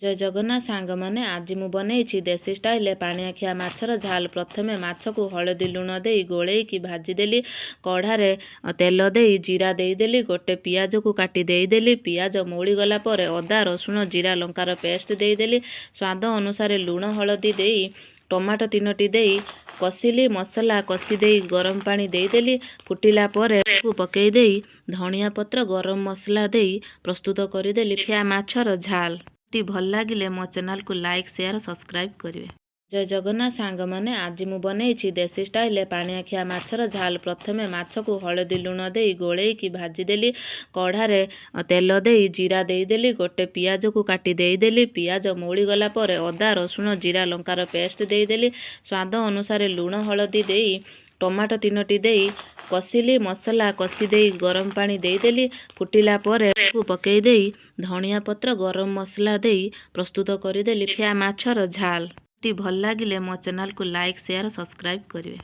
ଜୟ ଜଗନ୍ନାଥ ସାଙ୍ଗମାନେ, ଆଜି ମୁଁ ବନେଇଛି ଦେଶୀ ଷ୍ଟାଇଲରେ ପାଣିଆଖିଆ ମାଛର ଝାଲ। ପ୍ରଥମେ ମାଛକୁ ହଳଦୀ ଲୁଣ ଦେଇ ଗୋଳେଇକି ଭାଜିଦେଲି। କଢ଼ାରେ ତେଲ ଦେଇ ଜିରା ଦେଇଦେଲି। ଗୋଟେ ପିଆଜକୁ କାଟି ଦେଇଦେଲି। ପିଆଜ ମଉଳିଗଲା ପରେ ଅଦା, ରସୁଣ, ଜିରା, ଲଙ୍କାର ପେଷ୍ଟ ଦେଇଦେଲି। ସ୍ୱାଦ ଅନୁସାରେ ଲୁଣ, ହଳଦୀ ଦେଇ ଟମାଟୋ ତିନୋଟି ଦେଇ କଷିଲି। ମସଲା କଷି ଦେଇ ଗରମ ପାଣି ଦେଇଦେଲି। ଫୁଟିଲା ପରେ ପକେଇ ଦେଇ ଧନିଆ ପତ୍ର, ଗରମ ମସଲା ଦେଇ ପ୍ରସ୍ତୁତ କରିଦେଲି ଖିଆ ମାଛର ଝାଲ। ଭଲ ଲାଗିଲେ ମୋ ଚ୍ୟାନେଲକୁ ଲାଇକ୍, ସେୟାର, ସବସ୍କ୍ରାଇବ୍ କରିବେ। ଜୟ ଜଗନ୍ନାଥ ସାଙ୍ଗମାନେ, ଆଜି ମୁଁ ବନେଇଛି ଦେଶୀ ଷ୍ଟାଇଲରେ ପାଣିଆଖିଆ ମାଛର ଝାଲ। ପ୍ରଥମେ ମାଛକୁ ହଳଦୀ ଲୁଣ ଦେଇ ଗୋଳେଇକି ଭାଜିଦେଲି। କଢ଼ାରେ ତେଲ ଦେଇ ଜିରା ଦେଇଦେଲି। ଗୋଟେ ପିଆଜକୁ କାଟି ଦେଇଦେଲି। ପିଆଜ ମଉଳିଗଲା ପରେ ଅଦା, ରସୁଣ, ଜିରା, ଲଙ୍କାର ପେଷ୍ଟ ଦେଇଦେଲି। ସ୍ୱାଦ ଅନୁସାରେ ଲୁଣ, ହଳଦୀ ଦେଇ ଟମାଟୋ ତିନୋଟି ଦେଇ କଷିଲି। ମସଲା କଷି ଦେଇ ଗରମ ପାଣି ଦେଇଦେଲି। ଫୁଟିଲା ପରେ ପକେଇ ଦେଇ ଧନିଆ ପତ୍ର, ଗରମ ମସଲା ଦେଇ ପ୍ରସ୍ତୁତ କରିଦେଲି ଖିଆ ମାଛର ଝାଲ। ଭଲ ଲାଗିଲେ ମୋ ଚ୍ୟାନେଲକୁ ଲାଇକ୍, ସେୟାର, ସବସ୍କ୍ରାଇବ୍ କରିବେ।